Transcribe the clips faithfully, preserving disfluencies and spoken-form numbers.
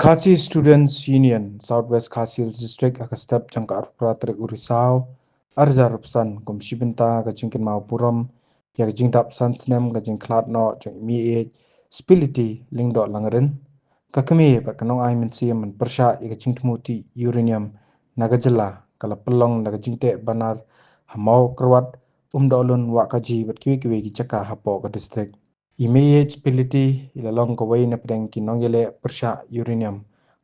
Khasi Students Union South West Khasi Hills District ha ka step jong ka arphew phra tarik u Risaw arhajar arphew san kum shi bynta ka jingkynmaw burom ïa ka jingdap san snem ka jingkhlad noh jong i Meiej Spility Lyngdoh Langrin, ka kmie bad ka nongai mynsiem ban pyrshah ïa ka jingthmu tih uranium na ka jylla, ka la pynlong da ka jingteh banar ha Mawkyrwat, Umdohlun, Wahkaji bad kiwei kiwei ki jaka hapoh ka district. I Meiej Spility i la long kawei na pdeng ki nongïaleh pyrshah uranium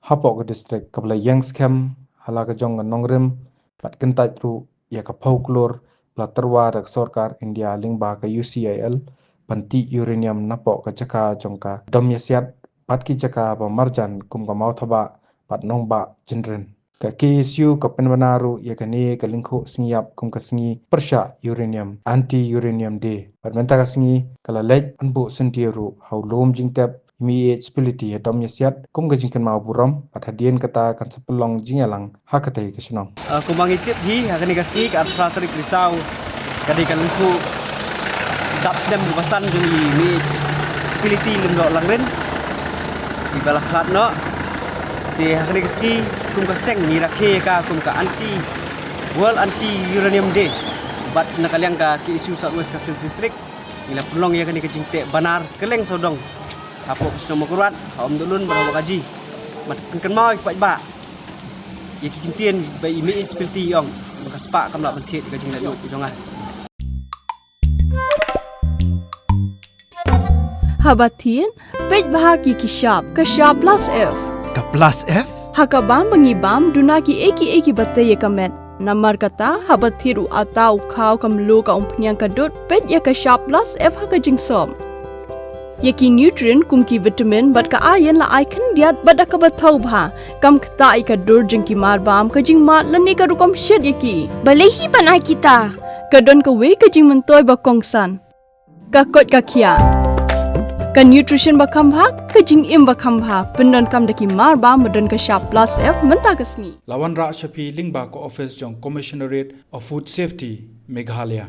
hapoh ka district, kaba la ïeng skhem ha la ka jong ka nongrim bad kyntait ruh ïa ka phew klur ba la tyrwa da ka sorkar India lyngba ka U C I L ban tih uranium napoh ka jaka jong ka Domïasiat bad ki jaka ba marjan kum ka Mawthabah bad Nongbah Jynrin. Ka K S U ka pynbna ruh ïa kane ka lyngkhuh sngi ïap kum ka sngi pyrshah uranium, Anti Uranium Day. Bad mynta ka sngi ka la leit ban buh syntiew ruh ha u lum jingtep i Meiej Spility ha Domïasiat kum ka jingkynmaw burom, bad hadien kata kan sa pynlong jingïalang ha katei ka shnong. Ah, kumba ngi tip hi, ha kane ka sngi ka arphew phra tarik Risaw ka dei ka lyngkhuh dap snem kaba san jong i Meiej Spility Lyngdoh Langrin iba la khlad noh. Te ha kane ka sngi kum ka seng ngi rakhe ïa ka kum ka Anti, World Anti Uranium Day. Bad na ka liang ka K S U South West Khasi Hills District ngi la pynlong ïa kane ka jingteh banar kylleng sawdong hapoh ka shnong Mawkyrwat, ha Umdohlun bad ha Wahkaji. Bad pynkynmaw ïa ki paidbah ïa ki kyntien ba i Meiej Spility i ong ba ka spah kam lah ban thied ïa ka jingleh lut jong nga. Haba thied, peit bha ïa ki shap, ka shap plus F. Ka plus F? Ha ka bam ba ngi bam, duna kiei kiei kiba tei ïa ka met. Namar kata, haba thied u atta, u khaw, ka mluh, ka umphniang, ka dud, peit ïa ka shap plus F ha ka jingsop. Ïa ki nutrient kum ki vitamin bad ka iron la ai khyndiat bad da kaba thaw bha. Kam ktah ïa ka dur jong ki mar bam, ka jingmad lane ka rukom shet ïa ki. Balei hi ban ai kita? Ka don kawei ka jingmyntoi ba kongsan. Ka koit ka khiah. Ka nutrition ba kham bha, ka jingim ba kham bha. Pyndonkam da ki mar bam ba don ka shap plus F mynta ka sngi. La wanrah sha phi lyngba ka office jong Commissionerate of Food Safety, Meghalaya.